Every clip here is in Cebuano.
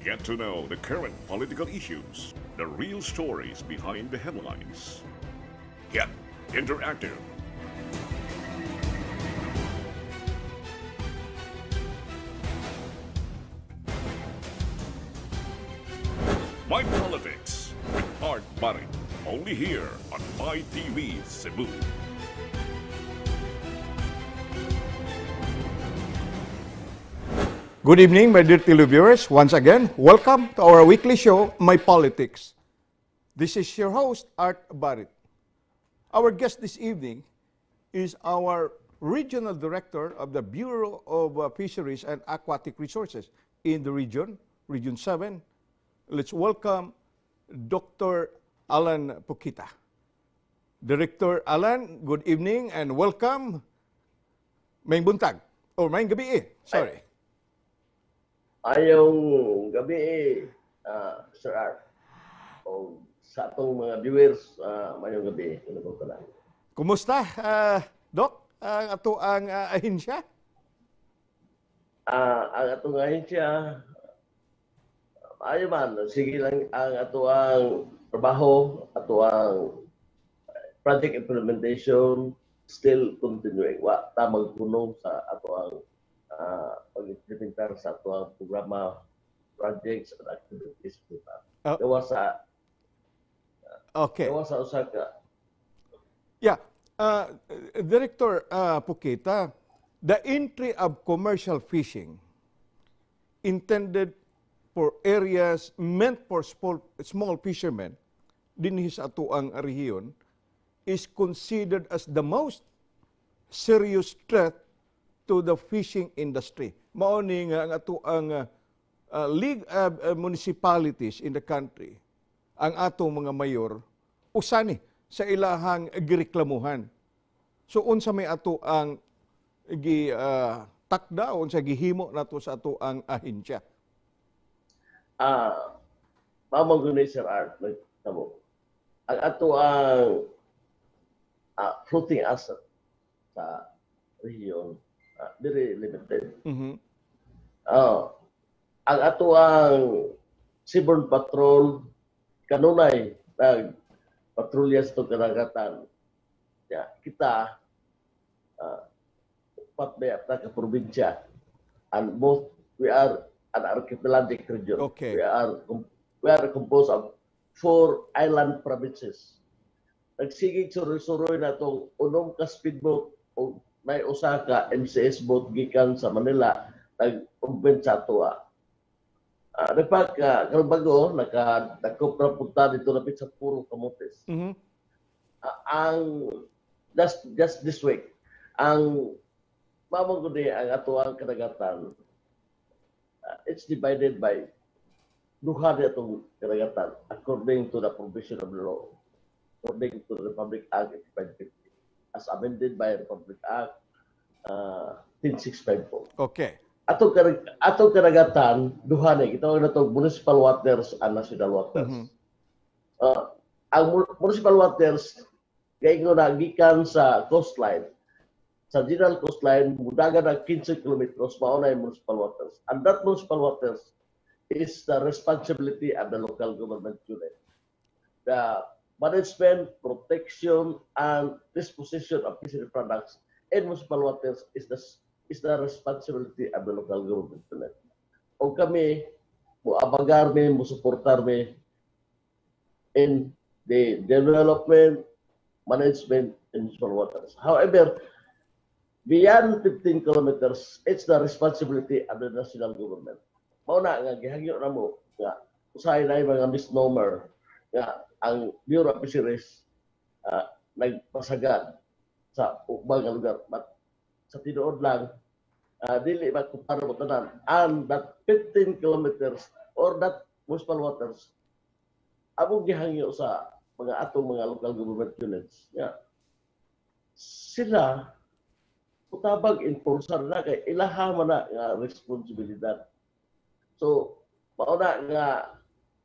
Get to know the current political issues, the real stories behind the headlines. Get interactive. My Politics with Art Barit. Only here on My TV Cebu. Good evening, my dear televiewers. Once again, welcome to our weekly show, My Politics. This is your host, Art Barit. Our guest this evening is our Regional Director of the Bureau of Fisheries and Aquatic Resources in the region, Region 7. Let's welcome Dr. Alan Pukita. Director Alan, good evening and welcome. Maayong buntag, or maayong gabii eh. Sorry. Maayong gabii, Sir Art. O sa atong mga viewers, maayong gabii. Ano ko lang. Kumusta, Doc? Ang atoang ahensya? Ang atong ahensya, maayo man, sige lang ang atoang trabaho, atoang project implementation still continuing. Wa ta magpunong sa atoang pag-implementar sa atoang programa, projects and activities. Gawa sa gawa sa usa ka Yeah. Director Pukita, the entry of commercial fishing intended for areas meant for small fishermen dinhi sa atoang rehiyon is considered as the most serious threat to the fishing industry. Mao ni nga ang atoang League of Municipalities in the country, ang atong mga mayor, usa ni sa ilahang gireklamuhan. So unsa may ato ang gi takda o unsa gihimo nato sa ato ang ahensya? Mao gud ni, Sir Art, nagtabo. Ang ato ang floating asset sa rehiyon very limited. Ang ato ang Seaborne Patrol kanunay nag patrolya sa karagatan. Ya, kita upat ba yata ka probinsya and both we are an archipelagic region. We are composed of four island provinces. Nagsigig suroy-suroy na itong unom ka speedboat o may usa ka MCS boat gikan sa Manila nag-umpin sa atoa. Nagpaka karon bago naka nagkopra punta dito napit sa Puro Camotes. Ang just this week ang mao gud ni ang atoang kadagatan, it's divided by duha ni atong kadagatan according to the provision of the law, according to the Republic Act 8550 as amended by Republic Act 10654. Atong kadagatan duha ni, gitawag nato municipal waters and national waters. Ang municipal waters kay na gikan sa coastline, sa general coastline mudagan ang 15 kilometros, mao na yung municipal waters. And that municipal waters is the responsibility of the local government unit. The management, protection, and disposition of fishery products in municipal waters is the responsibility of the local government unit. O kami, muabagar mi, musuportar mi in the development, management in municipal waters. However, beyond 15 kilometers, it's the responsibility of the national government. Mao na nga gihangyo na mo nga usahay na yung mga misnomer nga ang Bureau of Fisheries nagpasagad sa ubang nga lugar. But sa tinuod lang, dili ba kumpara mo tanan and that 15 kilometers or that municipal waters among gihangyo sa mga atong mga local government units nga sila utabag enforcer na kay ilaha man na nga responsibilidad. So mao na nga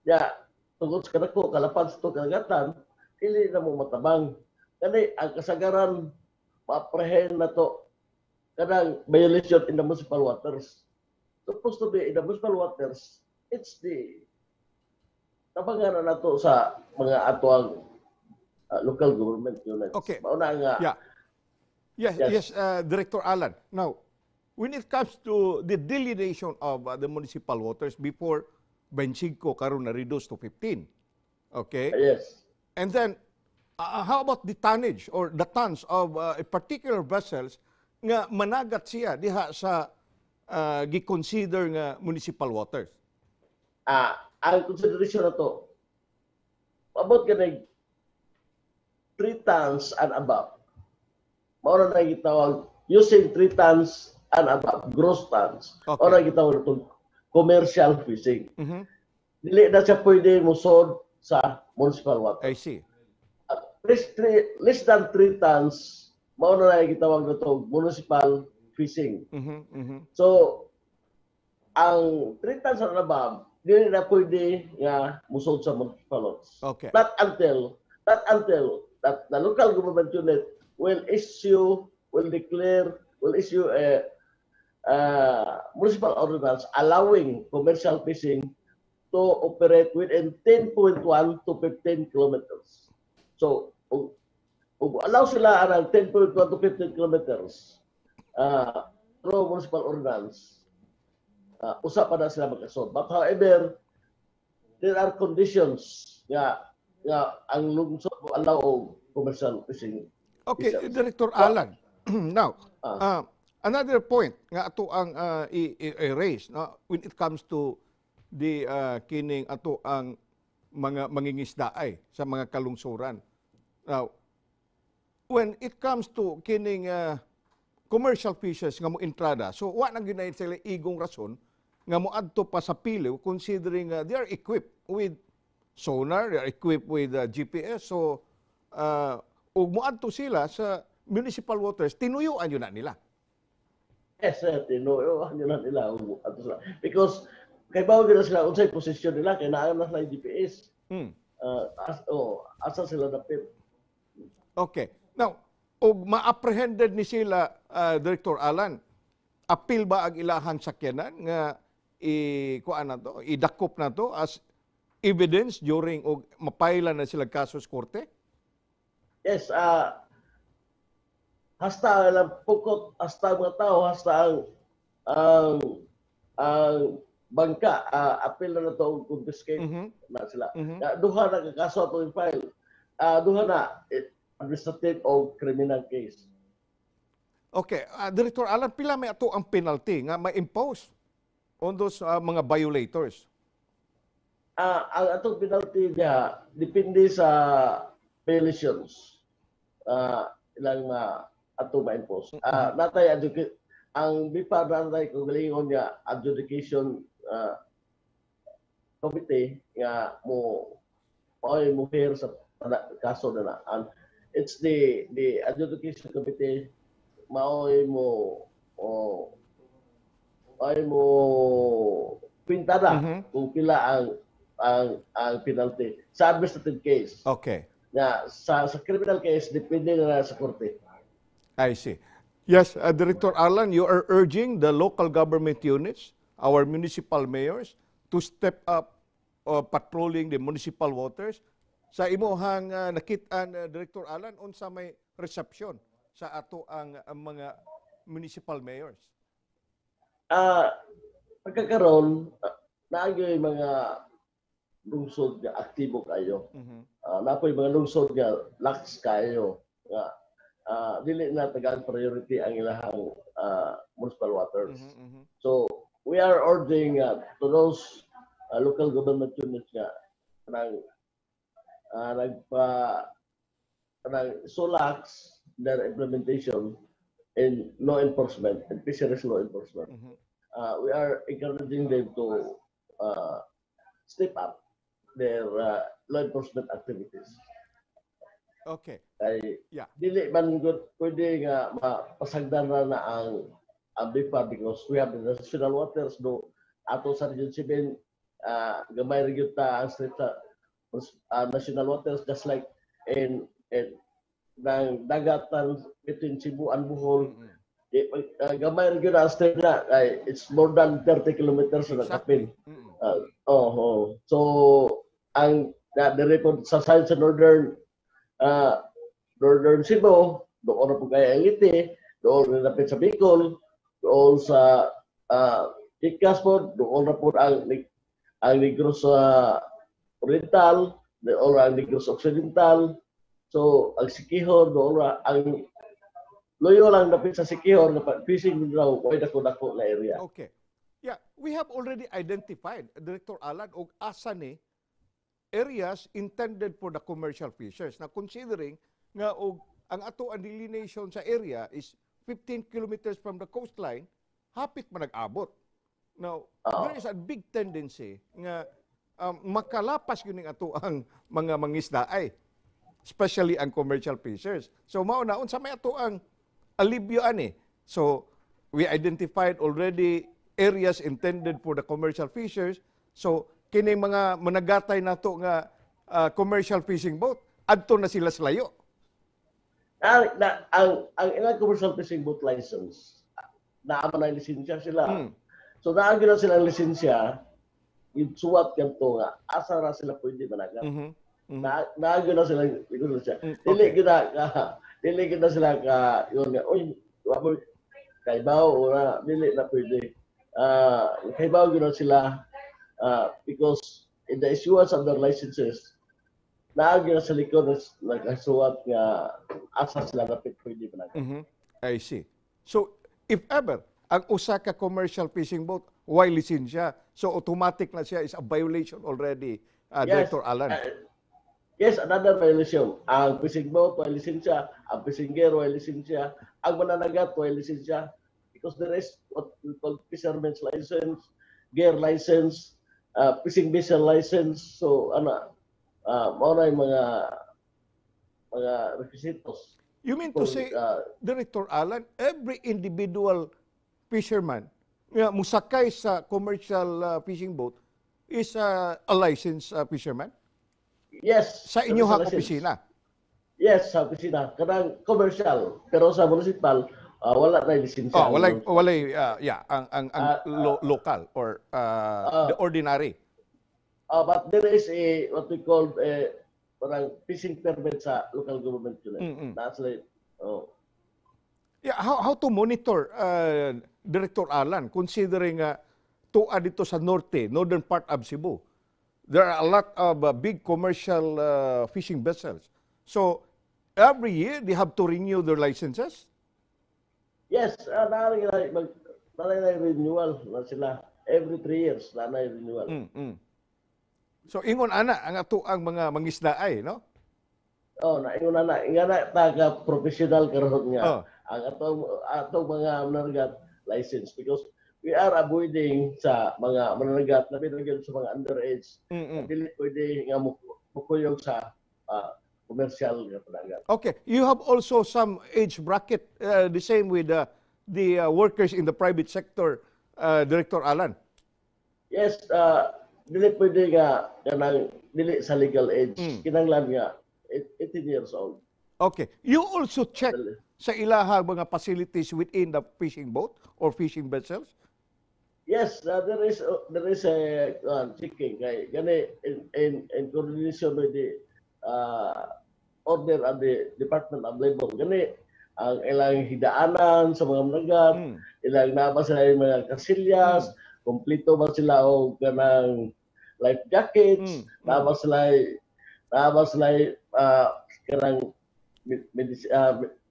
ya tungod sa kadako kalapad sa karagatan, dili na mo matabang. Kani ang kasagaran ma-apprehend na to kanang violation in the municipal waters. Supposed to be in the municipal waters. It's the tabangan na nato sa mga atoang local government units. Mao na nga. Yes, Director Alan. Now, when it comes to the delineation of the municipal waters before 25, karon na reduce to 15. Okay? Yes. And then how about the tonnage or the tons of a particular vessels nga managat siya diha sa gi-consider nga municipal waters? Ang consideration na to, abot ka 3 tons and above. Mao na gitawag using 3 tons and above, gross tons. Mao na gitawag itong commercial fishing. Dili na siya pwede musod sa municipal water. I see. Less than 3 tons, mao na gitawag na to municipal fishing. So, ang 3 tons and above, dili na pwede nga musod sa municipal waters. Not until that the local government unit will issue, will declare, will issue a municipal ordinance allowing commercial fishing to operate within 10.1 to 15 kilometers. So, kung allow sila ang 10.1 to 15 kilometers through municipal ordinance, usa pa na sila magkasod. But however, there are conditions nga ang lungsod mo allow og commercial fishing. Okay, vessels. Director Alan. Now, another point nga ato ang i-raise, no, when it comes to the kining ato ang mga mangingisdaay sa mga kalungsuran. Now, when it comes to kining commercial fishes nga mo entrada, so wa na gyud sila igong rason nga moadto pa sa piliw, considering they are equipped with sonar, they are equipped with GPS. So ug moadto sila sa municipal waters, tinuyuan gyud na nila. Yes, sir, tinuohan nila nila ug ato sila. Because kay bawo na sila unsay posisyon nila kay naa na sila yung GPS. Oh, asa sila dapit. Okay. Now, ug ma-apprehended ni sila, Director Alan, apil ba ang ilahang sakyanan nga i kuan na to, idakop na to as evidence during og mapaila na sila kaso sa korte? Yes, hasta ang pukot, hasta ang mga tao, hasta ang bangka, apil na na to og confiscate na sila. Duha na ka kaso ato file. Duha na administrative o criminal case. Okay, Director Alan, pila may ato ang penalty nga ma-impose on those mga violators? Ang atong penalty niya depende sa violations ilang ma ato ma-impose. Natay adjudicate ang BFAR, natay kung galingon nga adjudication committee nga mo mao'y mo hear sa kaso na na. And it's the adjudication committee mao'y mo o mao'y mo kwenta na kung pila ang penalty sa administrative case. Na sa criminal case, depende na sa korte. I see. Yes, Director Alan, you are urging the local government units, our municipal mayors, to step up patrolling the municipal waters. Sa imuhang nakit-an, Director Alan, unsa may reception sa ato ang mga municipal mayors? Pagkakaroon, naa gyud mga lungsod nga aktibo kayo. Naa poy mga lungsod nga lax kayo nga dili na tagaan priority ang ilahang municipal waters. So we are urging to those local government units nga kanang nagpa kanang so lax their implementation in law enforcement and fisheries law enforcement. We are encouraging them to step up their law enforcement activities. Kay dili man gud pwede nga mapasagdan na na ang BFAR because we have the national waters do ato sa Region 7, gamay ra gyud ta ang strip sa national waters, just like in ng dagatan between Cebu and Bohol. Gamay ra gyud ang strip na kay it's more than 30 kilometers na kapin. Oh. So ang na dire po sa side sa northern Cebu, doon na po kay ang iti, doon na dapit sa Bicol, doon sa Ikas po, doon na po ang Negros sa Oriental, doon ang Negros Occidental. So ang Siquijor, doon na ang Luyo lang dapit sa Siquijor nga fishing daw way dako-dako na area. Okay. Yeah, we have already identified, Director Alan, og asa ni areas intended for the commercial fishers. Na considering nga og ang ato ang delineation sa area is 15 kilometers from the coastline, hapit man nag-abot. Now, there is a big tendency nga makalapas yun ning ato ang mga mangisda ay, especially ang commercial fishers. So mao na unsa may ato ang alibyo ani. So we identified already areas intended for the commercial fishers. So kini mga managatay nato nga commercial fishing boat, adto na sila sa layo. Ang ilang commercial fishing boat license, naa man na lisensya sila. So naa gyud na silang lisensya, suwat kadto nga asa ra sila pwede managat. Na naa gyud na sila lisensya. Dili gyud na ka dili gyud na sila ka yun nga, "Oy, wa mo kaibaw ora," dili na pwede. Kaibaw gyud na sila because in the issuance of their licenses, naa gyud na sa likod nagasuwat nga asa sila dapit pwede managat. I see. So, if ever, ang usa ka commercial fishing boat, way lisensya, so automatic na siya is a violation already, Director Alan. Yes, another violation. Ang fishing boat, way lisensya. Ang fishing gear, way lisensya. Ang mananagat, way lisensya. Because there is what we call fisherman's license, gear license, fishing vessel license. So, ano, mao na yung mga requisitos. You mean to say, Director Alan, every individual fisherman nga musakay sa commercial fishing boat is a licensed fisherman? Yes. Sa inyong there is a license. Opisina? Yes, sa opisina. Kanang commercial. Pero sa municipal, wala na lisensya. Oh, walay, yeah, ang local or the ordinary. But there is a what we call a parang fishing permit sa local government unit. That's like, oh. Yeah, how to monitor, Director Alan, considering tuwa dito sa norte, northern part of Cebu, there are a lot of big commercial fishing vessels. So, every year they have to renew their licenses? Yes, naa na renewal na sila. Every 3 years naa na renewal. So, ingon ana ang ato ang mga mangisdaay, no? Oh, na ingon na nga na taga professional karon nga. Ang atong mga mananagat license because we are avoiding sa mga mananagat, labi na gyud sa mga underage, dili pwede nga mukuyog sa commercial nga panagat. Okay, you have also some age bracket, the same with the workers in the private sector, Director Alan. Yes, dili pwede nga kanang dili sa legal age. Kinahanglan nga 18 years old. Okay. You also check sa ilahang mga facilities within the fishing boat or fishing vessels? Yes, there is a checking kay gani in coordination with the order of the Department of Labor. Gani ang ilang hidaanan sa mga managat, ilang naa ba sila yung mga kasilyas, kompleto ba sila og kanang life jackets, naa ba sila kanang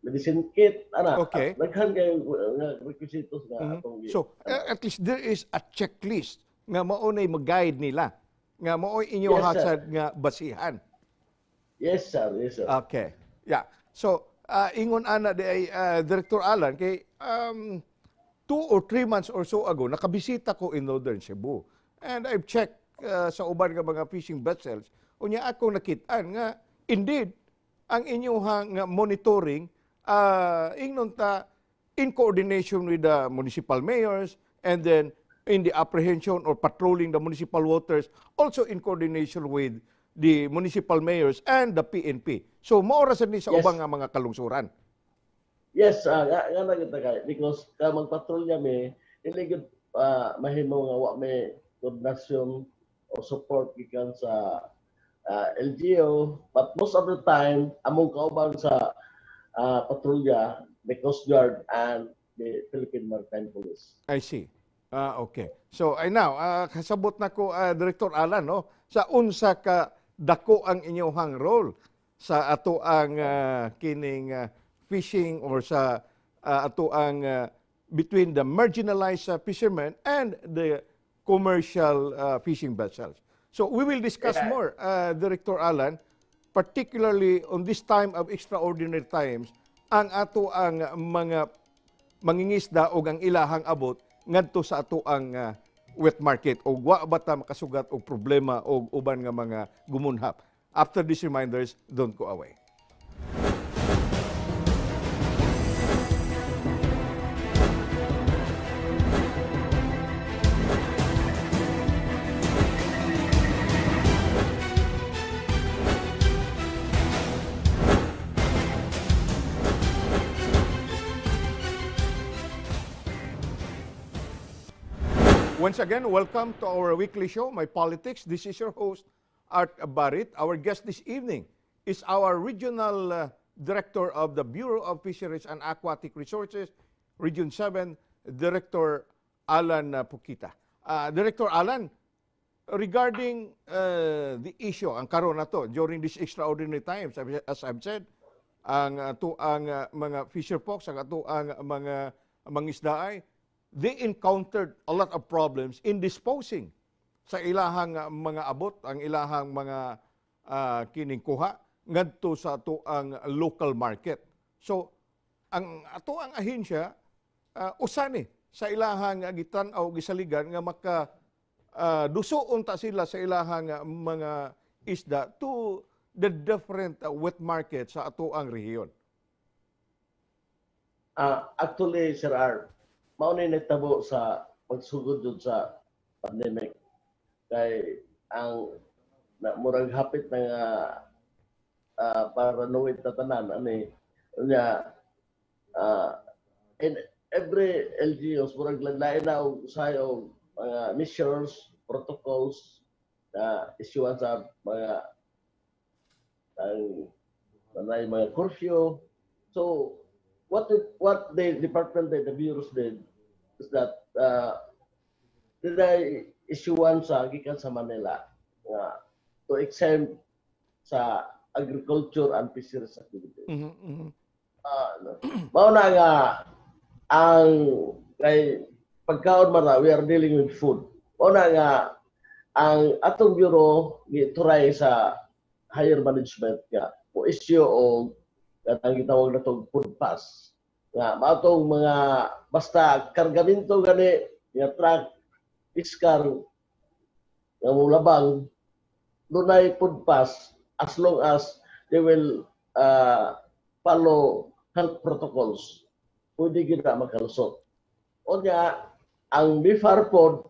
medicine kit ana. Daghan kay nga requisitos nga atong So, at least there is a checklist nga mao nay mag-guide nila. Nga mao inyo Yes, sir. Hasad nga basihan. Yes, sir. Yes, sir. Okay. Yeah. So, ingon ana di ay Director Alan kay 2 or 3 months or so ago nakabisita ko in Northern Cebu. And I've checked sa uban nga mga fishing vessels. Unya ako nakit-an nga indeed ang inyong nga monitoring, ingnon ta, in coordination with the municipal mayors and then in the apprehension or patrolling the municipal waters, also in coordination with the municipal mayors and the PNP. So mao ra sad ni sa ubang nga mga kalungsuran. Yes, nga na kita kay because ka magpatrolya mi, dili gyud mahimo nga wa may koordinasyon o o support gikan sa LGU, but most of the time among kauban sa patrolya, the Coast Guard and the Philippine Maritime Police. I see. Ah, okay. So ay now, kasabot na ko, Director Alan, no, sa unsa ka dako ang inyong role sa ato ang kining fishing or sa ato ang between the marginalized fishermen and the commercial fishing vessels. So we will discuss more, Director Alan, particularly on this time of extraordinary times, ang ato ang mga mangingisda og ang ilahang abot ngadto sa ato ang wet market og wa ba ta makasugat og problema og uban nga mga gumunhap. After these reminders, don't go away. Once again, welcome to our weekly show, My Politics. This is your host, Art Barit. Our guest this evening is our regional director of the Bureau of Fisheries and Aquatic Resources, Region 7, Director Alan Pukita. Director Alan, regarding the issue, ang karon na to, during these extraordinary times, as I've said, ang ato ang mga fisher folks, ang ato ang mga mangisdaay, they encountered a lot of problems in disposing sa ilahang mga abot, ang ilahang mga kining kuha ngadto sa ato ang local market. So ang ato ang ahensya usa ni sa ilahang gitan-aw, gisaligan nga maka duso unta sila sa ilahang mga isda to the different wet market sa ato ang rehiyon. Actually, Sir Art, mao ni nagtabo sa pagsugod jud sa pandemic kay ang na, murag hapit na nga paranoid na tanan ani nya in every LGUs murag lain na og usahay og mga measures, protocols na issuean sa mga ang manay mga curfew. So what the department did, the bureaus did, is that they issuean sa gikan sa Manila nga to exempt sa agriculture and fisheries activities. No. Mao na nga ang kay pagkaon man na, we are dealing with food. Mao na nga ang atong bureau gituray sa higher management nga mo issue og katang gitawag na tong food pass. Nga maatong mga basta kargamento gani nga truck iskar nga molabang, dunay food pass as long as they will follow health protocols, pwede gyud na makalusot. Unya ang BFAR pod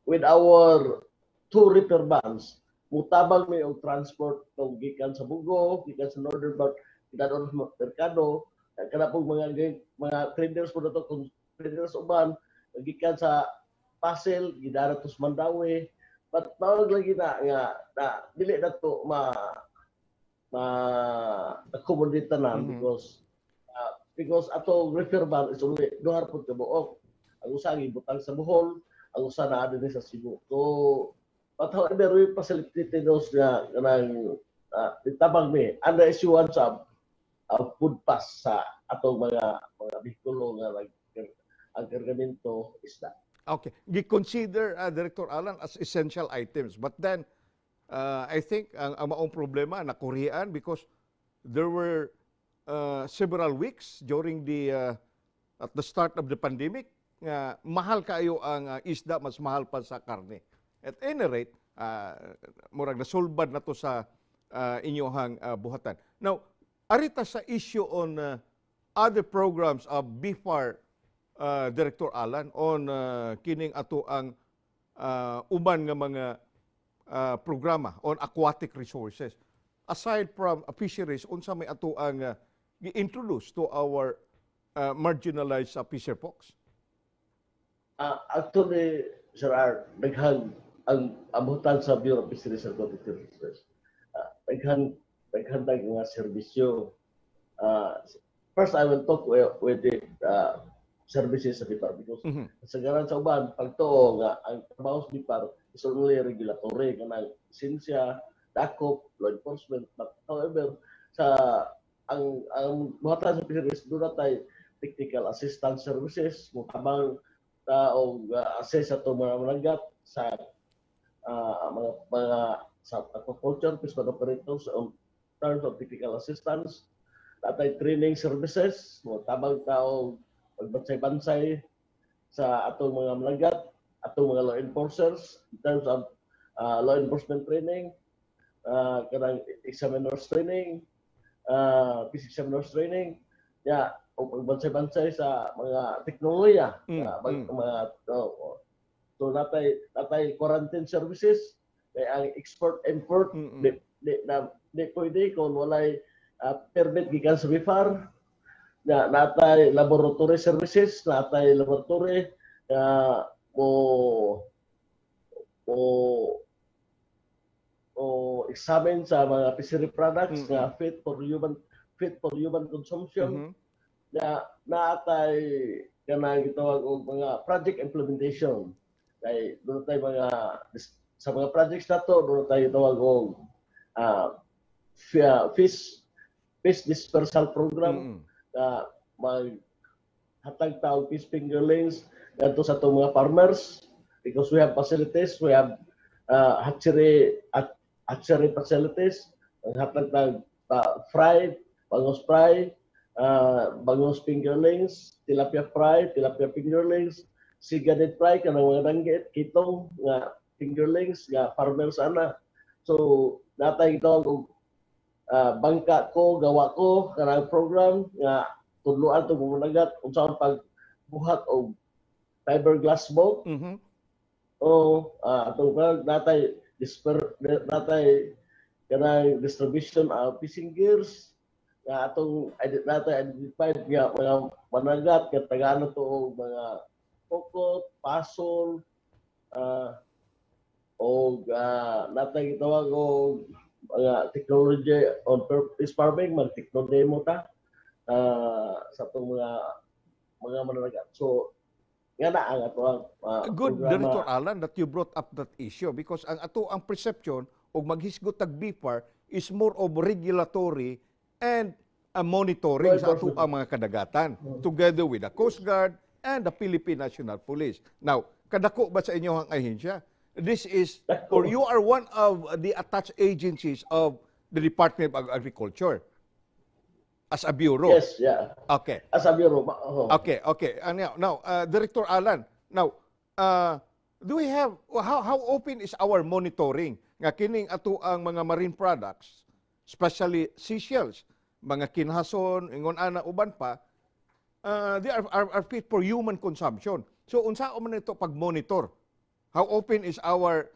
with our two reefer vans, mutabang mi og transport tong gikan sa Bogo, gikan sa Northern part, gikan sa merkado, kana pong mga traders po na to, kung traders uban, gikan sa Pasel, gidara to sa Mandaue, but mao lagi na nga na dili na to ma accommodate tanan because ato reefer van is only duha pud ka buok. Ang usa gibutang sa Bohol, ang usa naa dinhi sa Cebu. So but however, we facilitated those nga kanang itabang mi and the issuance of food pass sa atong mga bihikulo nga nag ang kargamento isda. Okay. Gi-consider, Director Alan, as essential items. But then, I think ang maong problema nakurian because there were several weeks during the at the start of the pandemic nga mahal kayo ang isda, mas mahal pa sa karne. At any rate, murag nasulbad na to sa inyohang buhatan. Now, arita sa issue on other programs of BFAR, Director Alan, on kining ato ang uban nga mga programa on aquatic resources. Aside from fisheries, unsa may ato ang gi-introduce to our marginalized fisher folks? Actually, Sir Art, daghang ang buhatan sa Bureau of Fisheries and Aquatic Resources, daghan tag nga serbisyo. First, I will talk with the services sa BFAR because kasagaran sa uban pagtuo nga ang trabaho sa BFAR is only regulatory, kanang lisensya, dakop, law enforcement. But however, sa ang buhatan sa fisheries, duna tay technical assistance services, motabang ta og assess sa mga managat sa mga sa aquaculture, fisherman operators on terms of technical assistance. Naa tay training services, motabang ta og pagbansay-bansay sa atong mga managat, atong mga law enforcers in terms of law enforcement training, kanang examiners training, fish examiners training, ya, o pagbansay-bansay sa mga teknolohiya, mga oh. So natay quarantine services kay ang export import di pwede kung walay permit gikan sa BFAR. Na natay laboratory services, natay laboratory mo examine sa mga fishery products nga fit for human consumption. Na naatay kanang gitawag og mga project implementation kay duna tay mga sa mga projects nato, duna tay gitawag og fish dispersal program na mag hatag ta og fish fingerlings ngadto sa atong mga farmers because we have facilities, we have hatchery at hatchery facilities. Hatag tag fry, bangus fry, bangus fingerlings, tilapia fry, tilapia fingerlings, siganit fry, kanang mga danggit, kitong nga fingerlings nga farmers ana. So natay gitawag og bangka ko gawa ko, kanang program nga tudloan to managat unsaon pagbuhat og fiberglass boat. O atong natay kanang distribution of fishing gears nga atong natay identified nga mga managat nga tagaan to og mga pukot, pasol, og natay gitawag og mga technology on fish farming, mag techno demo ta sa atong mga mananagat. So nga na ang ato ang Good, programa. Director Alan, that you brought up that issue because ang ato ang perception og maghisgot tag BFAR is more of regulatory and monitoring sa ato ang mga kadagatan together with the Coast Guard and the Philippine National Police. Now, kadako ba sa inyo ang ahensya? This is, or you are one of the attached agencies of the Department of Agriculture as a bureau. Yes, yeah. As a bureau. Oh. Okay. Now, Director Alan, now, do we have, how open is our monitoring nga kining ato ang mga marine products, especially seashells, mga kinhason, ingon ana, uban pa, they are fit for human consumption? So, unsa man ito pag-monitor? How open is our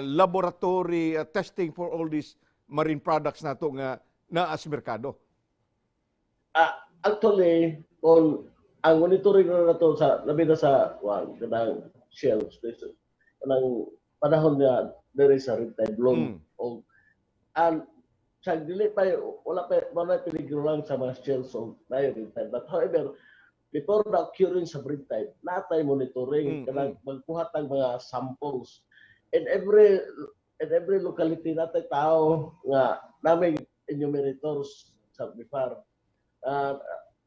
laboratory testing for all these marine products nato nga naa sa merkado? Actually, kung ang monitoring na nato sa labi na sa well, kanang shells, kanang panahon niya diri sa red tide bloom o and sa dili pa, wala peligro lang sa mga shells o na red tide. But however, before the occurrence of red tide, natay monitoring, kanang magkuha tag mga samples in every locality. Natay tao nga naming enumerators sa BFAR,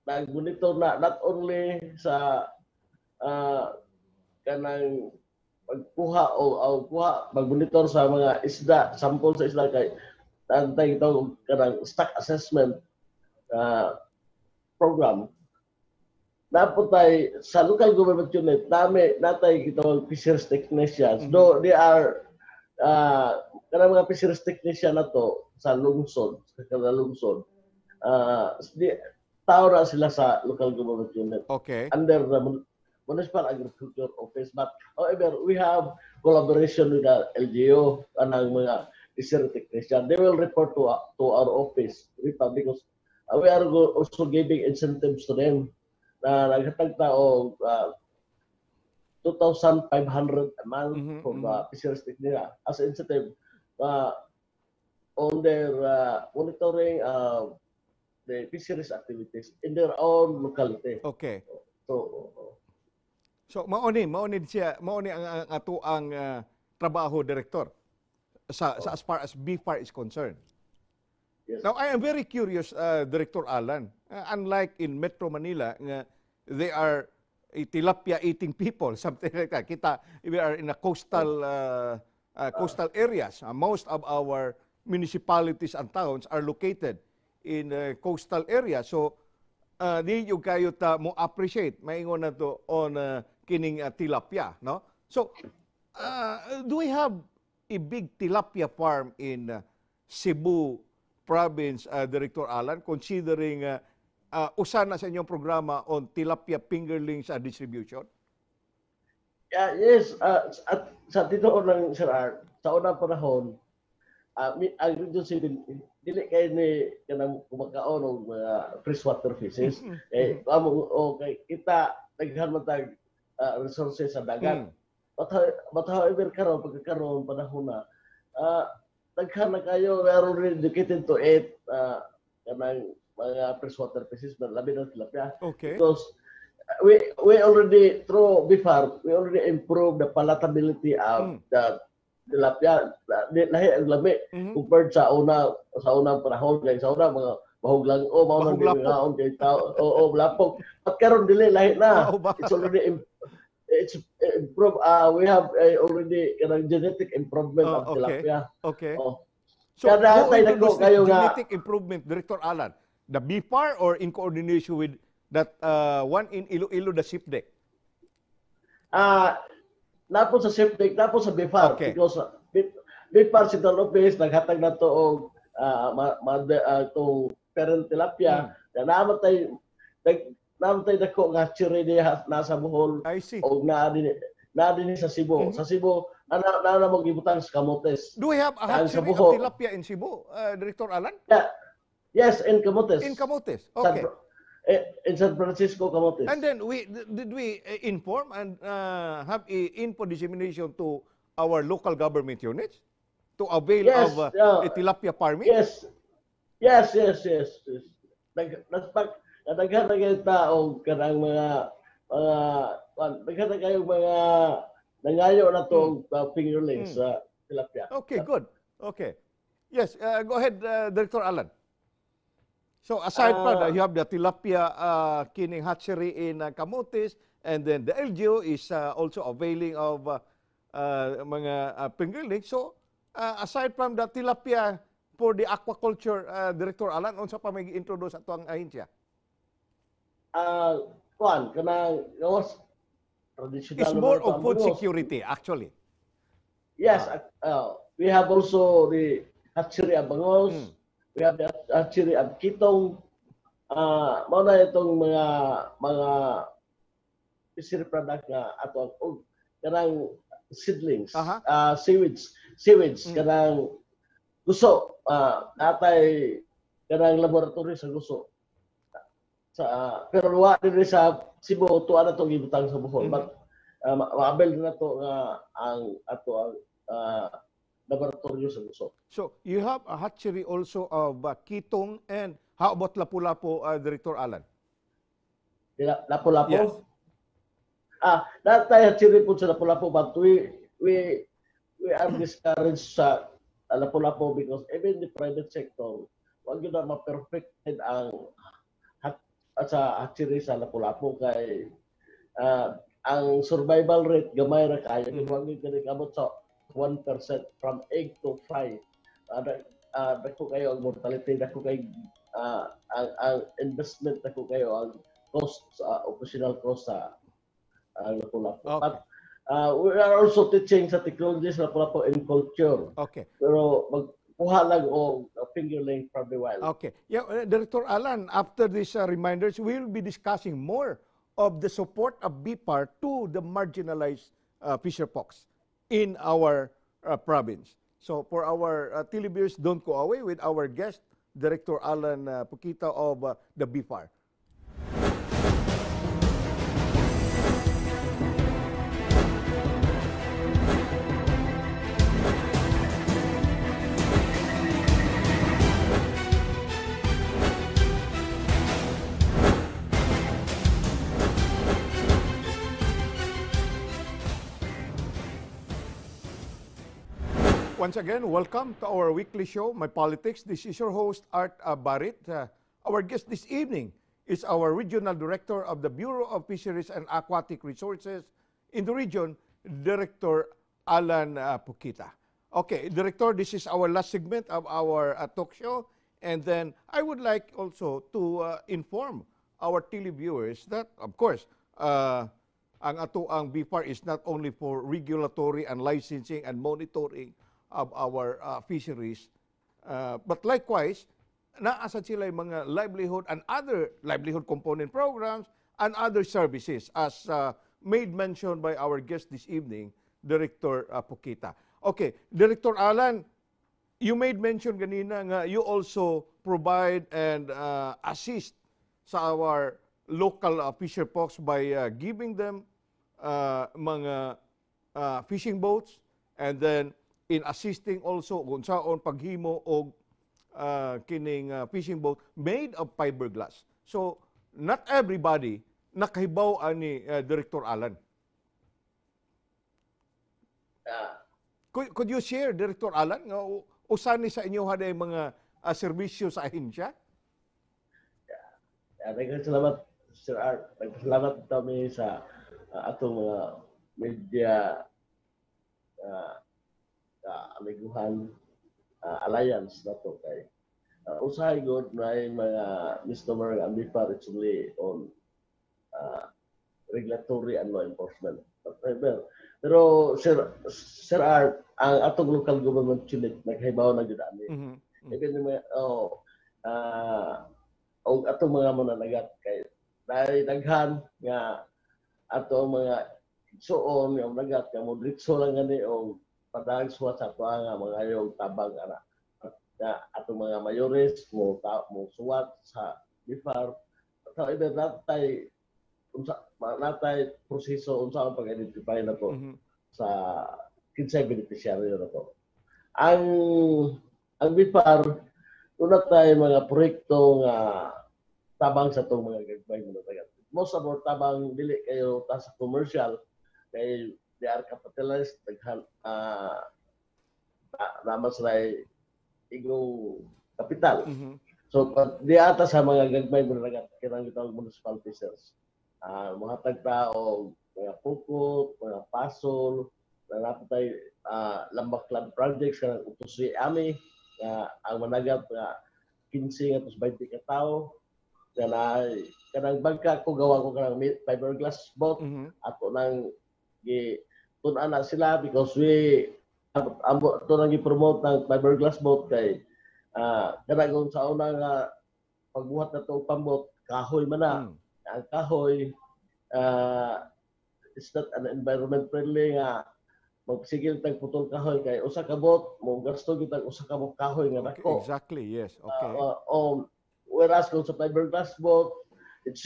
nag-monitor na not only sa kanang pagkuha o kuha, mag-monitor sa mga isda, sample sa isda kay tantay ito kanang stock assessment program. Naputay sa local government unit nami natay gitawag fisheries technicians. Do they are kanang mga fisheries technician nato sa lungsod, sa kada lungsod, di, tao na sila sa local government unit under the Municipal Agriculture Office. But however, we have collaboration with the LGU, anang mga fishery technician. They will report to our office, RIPA, because we are also giving incentives to them na naghatag ta og 2,500 a month from the fisheries nila as incentive on their monitoring the fisheries activities in their own locality. So, So mao ni siya, mao ni ang atoang trabaho, Director, sa as far as BFAR is concerned. Yes. Now I am very curious, Director Alan. Unlike in Metro Manila, nga they are a tilapia eating people, something like that. Kita, we are in a coastal areas. Most of our municipalities and towns are located in coastal areas. So di gyud kaayo ta mo appreciate, maingon na to, on kining tilapia, no? So do we have a big tilapia farm in Cebu province, Director Alan, considering usa na sa inyong programa on tilapia fingerlings distribution? Yeah, yes, at sa tinuod lang, Sir Art, sa unang panahon, ang Region 7 dili kay ni kanang kumakaon og mga freshwater fishes. Eh, amo okay, kita daghan man tag resources sa dagat. But however karon, pagkakaroon panahon na, daghan na kayo, we are already educated to eat kanang mga freshwater fishes, but labi na tilapia. Because we already, through BFAR, we already improved the palatability of the tilapia. Lahi ang lami compared sa unang panahon, kay sa una mga bahog lang o mao nang Bahog lapok. Ngaon kay tao, oo, lapok. But karon dili, lahi na. Mao ba? It's already it's improve, we have already kanang genetic improvement of tilapia. Oh. So, Kada who tay dako introduced this kayo nga genetic improvement, Director Alan? The BFAR or in coordination with that one in Iloilo, the SEAFDEC? Ah, naa pod sa SEAFDEC, naa pod sa BFAR because BFAR Central Office naghatag na to og tong parent tilapia. Na naa man tay dako nga hatchery diha nasa Bohol I see. Og naa din sa Cebu. Sa Cebu ana na mo gibutang sa Camotes. Do we have a Ang sa hatchery of Bohol. Tilapia in Cebu, Director Alan? Yeah. Yes, in Camotes. In Camotes. Okay. In San Francisco, Camotes. And then did we inform and have a info dissemination to our local government units to avail Yes, of yeah. a tilapia farming? Yes. Nagpak daghan na kayo tao kanang mga daghan na kayo mga nangayo na to fingerlings sa tilapia. Okay, good. Okay. Yes, go ahead, Director Alan. So aside from that, you have the tilapia kining hatchery in Camotes, and then the LGU is also availing of mga fingerlings. So aside from the tilapia for the aquaculture, Director Alan, unsa pa may introduce ato ang ahensya? Kuan kanang gawas traditional It's more naman to of ang food bangos. Security, actually. Yes, we have also the hatchery of bangos. We have the hatchery of kitong. Mao na itong mga fishery product nga ato ang og kanang seedlings, seaweeds kanang guso, natay kanang laboratory sa guso. Sa pero wa dinhi sa Cebu, tuwa na to gibutang sa Bohol. But ma-avail na to nga ang ato ang laboratorio sa guso. So you have a hatchery also of kitong, and how about lapu-lapu, Director Alan? Lapu-lapu? Yes. Natay hatchery po sa lapu-lapu, but we are discouraged sa lapu-lapu because even the private sector, wag gyud na ma-perfected ang sa hatchery sa lapu-lapu kay ang survival rate gamay ra kayo. Wag gyud kani kabot sa 1% from egg to fry. Dako kayo ang mortality, dako kay ang investment, dako kayo ang cost sa operational cost sa lapu-lapu. But we are also teaching sa technology sa lapu-lapu in culture. Pero magkuha lang og fingerling from the wild. Okay. Yeah, Director Alan, after these reminders, we will be discussing more of the support of BFAR to the marginalized fisher folks in our province. So for our televiewers, don't go away with our guest, Director Alan Pukita of the BFAR. Once again, welcome to our weekly show, My Politics. This is your host, Art Barit. Our guest this evening is our Regional Director of the Bureau of Fisheries and Aquatic Resources in the region, Director Alan Pukita. Okay, Director, this is our last segment of our talk show. And then I would like also to inform our televiewers that, of course, ang ato ang BFAR is not only for regulatory and licensing and monitoring of our fisheries, but likewise, naa sad sila yung mga livelihood and other livelihood component programs and other services as made mention by our guest this evening, Director Pukita. Okay, Director Alan, you made mention ganina nga you also provide and assist sa our local fisher folks by giving them mga fishing boats and then in assisting also kung saon paghimo og kining fishing boat made of fiberglass. So not everybody nakahibaw ani, Director Alan. Could you share, Director Alan, nga usa ni sa inyo haday mga serbisyo sa ahensya? Yeah, daghang salamat, Sir Art. Nagpasalamat kami sa atong mga media amiguhan alliance nato kay usahay gud na ay mga misnomer nga ang BFAR, it's only on regulatory and law enforcement. But, pero Sir Art, ang atong local government unit naghibaw na gyud ani. Even yung mga oh, og atong mga mananagat kay dahil daghan nga ato ang mga igsuon nga managat nga mo diretso lang gani og padang suwat sa ato nga mga yung tabang ana nga atong mga mayores mo ta, mo suwat sa BFAR. However, natay unsa natay proseso unsa ang pag-identify nato sa kinsay benepisyaryo nato. Ang BFAR, una tayo mga proyekto nga tabang sa itong mga gagmay mga. Most of our tabang dili kayo ta sa commercial kay they are capitalist, daghan naman sila igong kapital. So pag di ata sa mga gagmay mga kinang gitawag municipal fishers. Mohatag ta og mga pukot, mga pasol, na napod tay Lambaklan projects kanang utusi ami nga ang managat nga 15 nga 20 ka tawo nga na kanang bangka ko gawa ko kanang fiberglass boat. Ato nang gi tun-an na sila because we amo ato nang gi-promote ng fiberglass boat kay kanang kung sa una nga pagbuhat na to pambot, kahoy man na. Ang kahoy is not an environment friendly nga magsigil tag putol kahoy kay usa ka boat mo gasto gyud tag usa ka buok kahoy nga dako. Exactly, yes. Okay. Whereas kung sa fiberglass boat, it's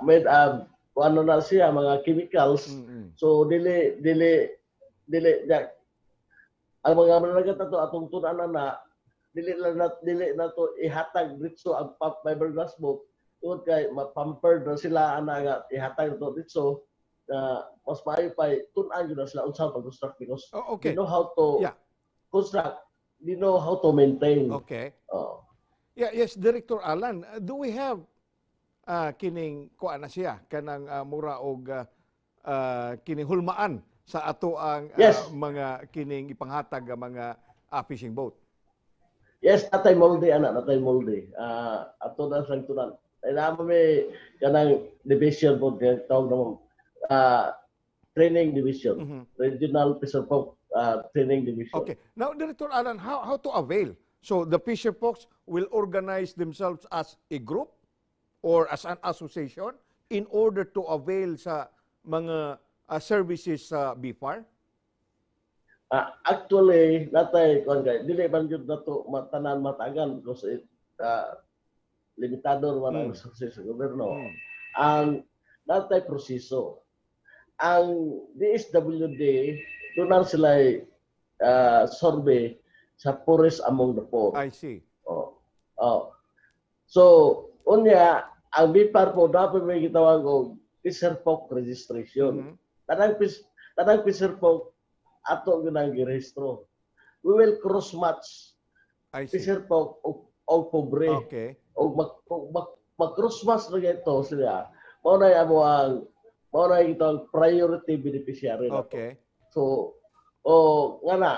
made of ano na siya, mga chemicals. So dili dili dili da, ang mga mananagat ato atong tun-an na dili lang na, dili na to ihatag diretso ang fiberglass boat tungod kay mapampered na sila ana nga ihatag to diretso na mas maayo pa tun-an gyud na sila unsa pag-construct because they know how to construct, they know how to maintain. Oh. Yeah, yes, Director Alan, do we have kining kuan na siya kanang mura og kining hulmaan sa ato ang mga kining ipanghatag nga mga fishing boat? Yes, natay molde ana, natay molde. Ato na sang tunan. Ay naman may kanang division po tawag naman training division, Regional Fisher Folk Training Division. Okay. Now, Director Alan, how to avail? So the fisher folks will organize themselves as a group or as an association in order to avail sa mga services sa BFAR? Actually, natay kuan kay dili man gyud nato matanan matagan because it limitado man ang resources sa gobyerno. Ang natay proseso. Ang DSWD doon sila survey sa poorest among the poor. I see. Oh. Oh. So, unya, ang BFAR po dapat may gitawag og fisher folk registration. Tanang fisher folk ato gyud ang girehistro. We will cross match I see. Fisher folk og pobre. Og mag cross match na ito sila. Mao na ito ang priority beneficiary na to. So o nga na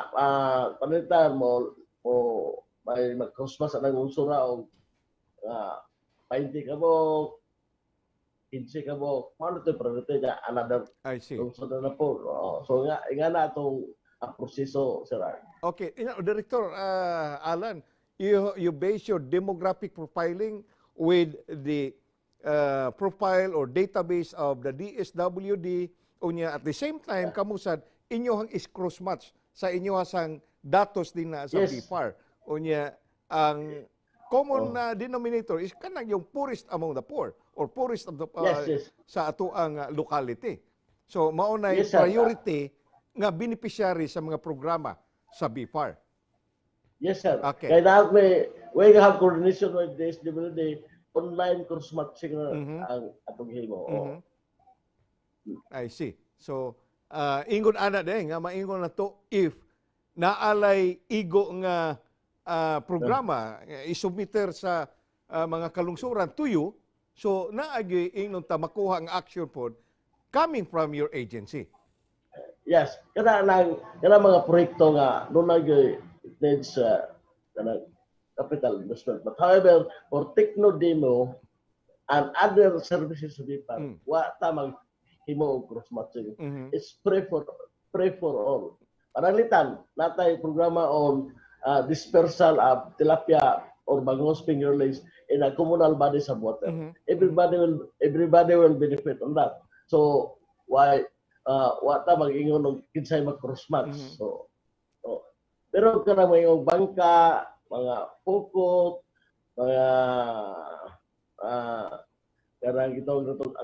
panalitan mo o may mag cross match ang unsura og 20 ka mo, 15 ka mo, mao na ito priority nga another I see. Lungsod na po. Oo. So nga na atong ang proseso, Sir Art. Okay, Director Alan, you base your demographic profiling with the profile or database of the DSWD unya at the same time kamo sad inyohang is cross match sa inyohang datos din na sa BFAR. Unya ang common na denominator is kanang yung poorest among the poor or poorest of the sa ato ang locality. So mao na Yes, sir. Priority nga beneficiary sa mga programa sa BFAR. Yes, sir. Okay. Kaya na may we have coordination with the DSWD, online cross matching na ang atong himo. Oo. I see. So, ingon ana din nga maingon na to if naalay igo nga programa isubmiter sa mga kalungsuran to you, so naagi ingnon ta makuha ang action pod coming from your agency. Yes, kana lang kana mga proyekto nga doon it needs kanang capital investment. But however, for techno demo and other services sa BFAR, wa ta mag himo og cross matching. It's pray for all. Pananglitan, natay programa on dispersal of tilapia or bangos fingerlings in a communal bodies of water. Everybody will benefit on that. So why wa ta mag-ingon og kinsay mag cross match. So pero kana mga bangka, mga pukot, mga kanang gitawag natong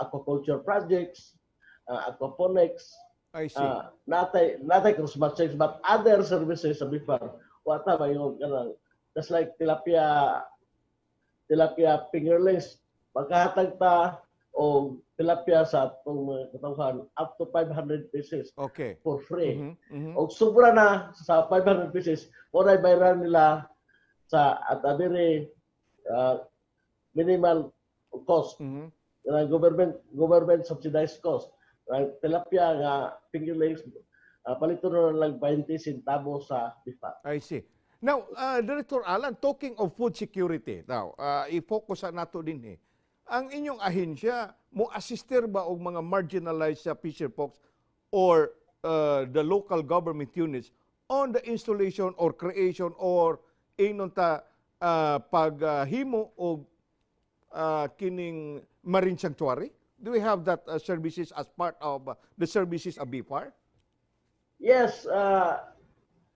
aquaculture projects, aquaponics, I see. Natay cross matching, but other services sa BFAR wa ta mayon kanang just like tilapia fingerlings, magkahatag ta og tilapia sa atong mga katawhan up to 500 pieces for free. Og sobra na sa 500 pieces, mo na bayaran nila sa at a very minimal cost, kanang government subsidized cost. Ang tilapia nga fingerlings, palito na lang 20 centavos sa BFAR. I see. Now, Director Alan, talking of food security, now, i-focus sa nato din eh. Ang inyong ahensya, mo assister ba og mga marginalized sa fisher folks or the local government units on the installation or creation or ingnon ta paghimo og kining marine sanctuary? Do we have that services as part of the services of BFAR? Yes,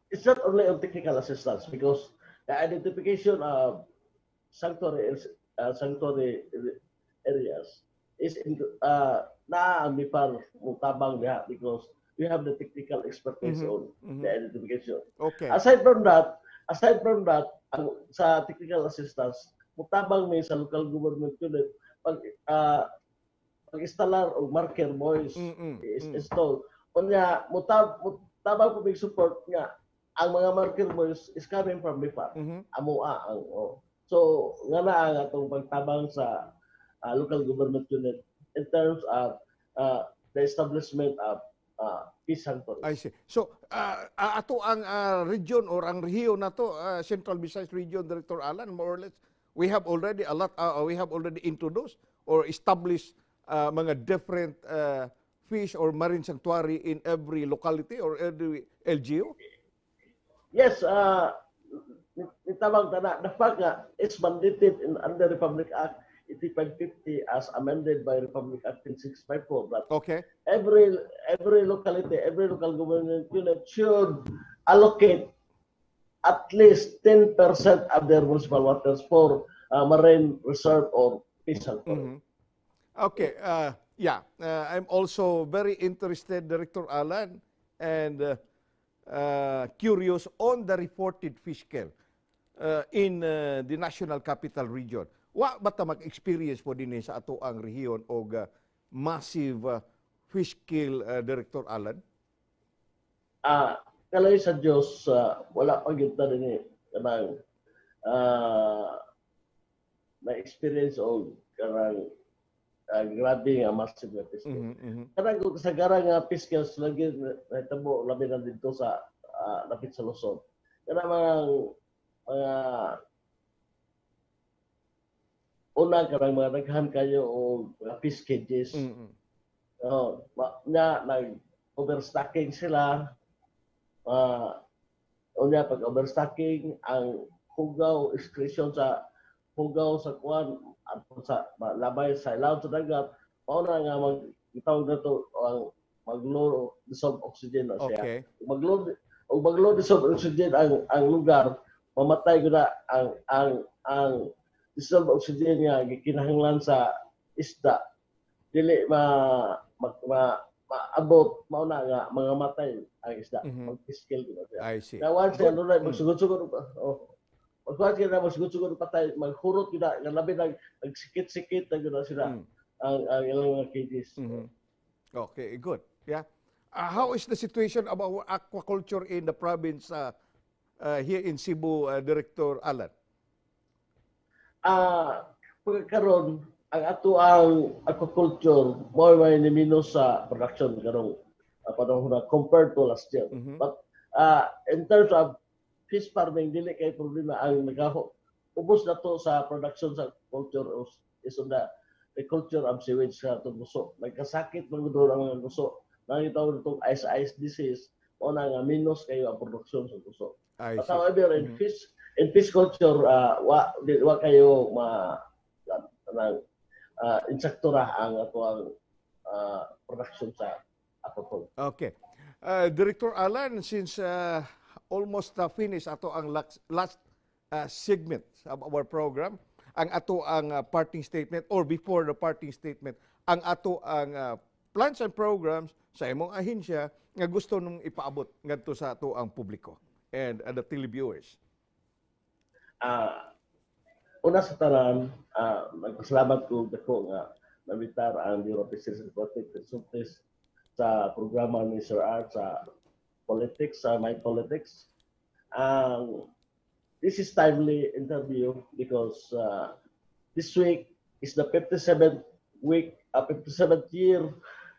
it's not only on technical assistance because the identification of sanctuary areas is in na ang BFAR mutabang diha because we have the technical expertise on the identification. Aside from that, ang sa technical assistance, mutabang mi sa local government unit pag pag-instalar og marker buoys is install. Unya mutabang po mig support nga ang mga marker buoys is coming from BFAR. Amoa ang, oh. So nga na ang atong pagtabang sa local government unit in terms of the establishment of fish sanctuaries. I see. So, ato ang region or ang rehiyon nato, Central Visayas Region, Director Alan, more or less, we have already introduced or established mga different fish or marine sanctuary in every locality or every LGU? Yes, nitabang tana. The fact nga it's mandated in under Republic Act 8550 as amended by Republic Act 10654 that every locality, every local government unit should allocate at least 10% of their municipal waters for marine reserve or fish sanctuary. Okay, yeah, I'm also very interested, Director Alan, and curious on the reported fish kill in the National Capital Region. Wa ba ta mag-experience po din sa ato ang rehiyon og massive fish kill, Director Alan? Ah, Kalay sa Dios, wala pa gyud ta dinhi kanang na experience og kanang grabe nga massive nga fish kill. Kanang kung kasagaran nga fish kills lagi nahitabo, labi na didto sa lapit sa Luzon. Kanang mga una, kanang mga daghan kayo og mga fish cages. Oh, na nag overstocking sila. Unya pag overstocking, ang hugaw, excretion sa hugaw sa kuan adto sa labay sa ilawom sa dagat, mao na nga mag gitawag nato ang mag low dissolved oxygen na siya. Mag low dissolved oxygen ang lugar, mamatay ko na ang dissolved oxygen nga gikinahanglan sa isda, dili ma maabot, mao na nga mga matay ang isda, mag-fish kill na siya. I see. Na once ano na magsugod-sugod, oh. Magkuhan sila, magsugod-sugod patay, maghurot gyud na nga labi nag nagsikit-sikit na gyud na sila ang ilang mga cages. Okay, good. Yeah. How is the situation of our aquaculture in the province here in Cebu, Director Alan? Pagkaron ang ato ang aquaculture mo may ni-minus sa production karong panahon na compared to last year. But in terms of fish farming, dili kay problema. Ang nagaho ubos na to sa production sa culture is on the culture of seaweed sa atong guso. Nagkasakit man gud ang mga guso. Nakita ko itong ice ice disease o na nga minus kayo ang production sa guso. I But see. However, in fish culture, wa kayo ma kanang insakto ra ang ato ang production sa aquaculture. Okay. Director Alan, since almost finish ato ang last segment of our program, ang ato ang parting statement or before the parting statement, ang ato ang plans and programs sa imong ahensya nga gusto nung ipaabot ngadto sa ato ang publiko and the televiewers. Una sa tanan, nagpasalamat ko dako nga nabitar ang Bureau of Fisheries and Aquatic Resources sa programa ni Sir Art sa politics, sa My Politics. This is timely interview because this week is the 57th week, 57th year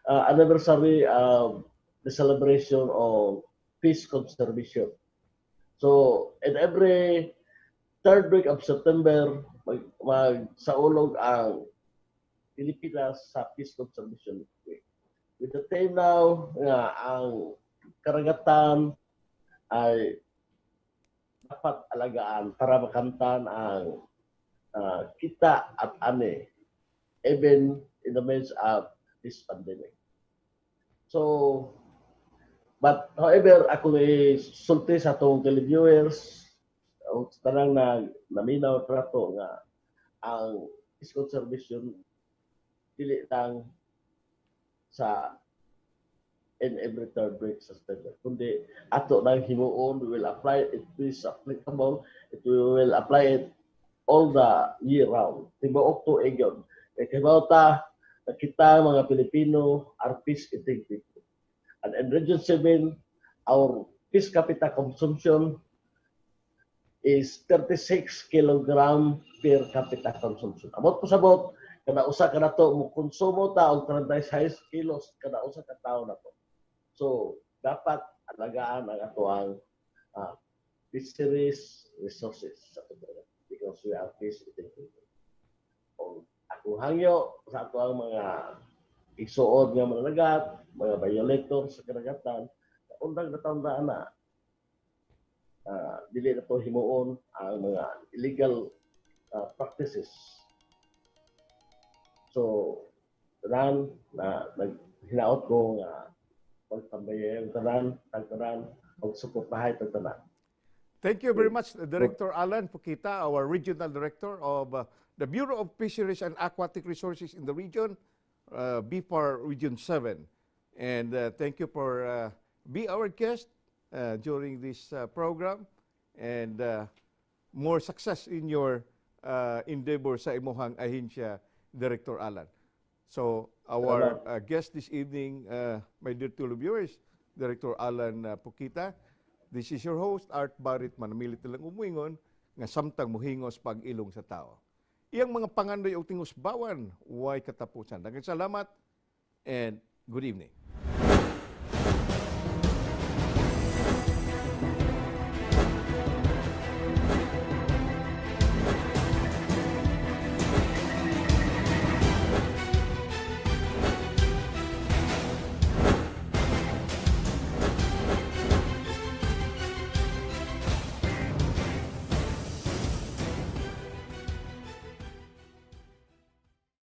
anniversary of the celebration of fish conservation. So, in every third week of September, magsaulog ang Pilipinas sa Fish Conservation Week. With the theme now nga ang karagatan ay dapat alagaan para makamtan ang kita at ani even in the midst of this pandemic. So, but however, ako sulti sa atong televiewers o sa tanang na naminaw trato nga ang fish conservation dili lang sa in every third week sa September, kundi ato nang himuon, we will apply it, is applicable, we will apply it all the year round. Tibuok tuig yun. Kay kahibaw ta na kita mga Pilipino are fish eating people. And in Region 7, our fish capita consumption is 36 kilogram per capita consumption. Amot pasabot, kada usa ka nato mo konsumo ta og 36 kilos kada usa ka tawo nato. So, dapat alagaan ang atoang fisheries resources sa atong because we are fish eating people. O, akong hangyo sa atoang mga igsuon nga mananagat, mga violator sa karagatan, undang na taon na dili na to himuon ang mga illegal practices. So, tanan na naghinaot ko nga pagtambaye ang tanan, ang tanan, pagsuportahay ang tanan. Thank you very much, Director Alan Pukita, our Regional Director of the Bureau of Fisheries and Aquatic Resources in the region, BFAR Region 7. And thank you for be our guest during this program and more success in your endeavor sa imuhang ahensya, Director Alan. So our guest this evening, my dear viewers, Director Alan Pukita. This is your host, Art Barrit, manamilit lang umuingon, nga samtang muhingos pag-ilong sa tao, iyang mga pangandoy og tingusbawan, way katapusan. Daghang salamat and good evening.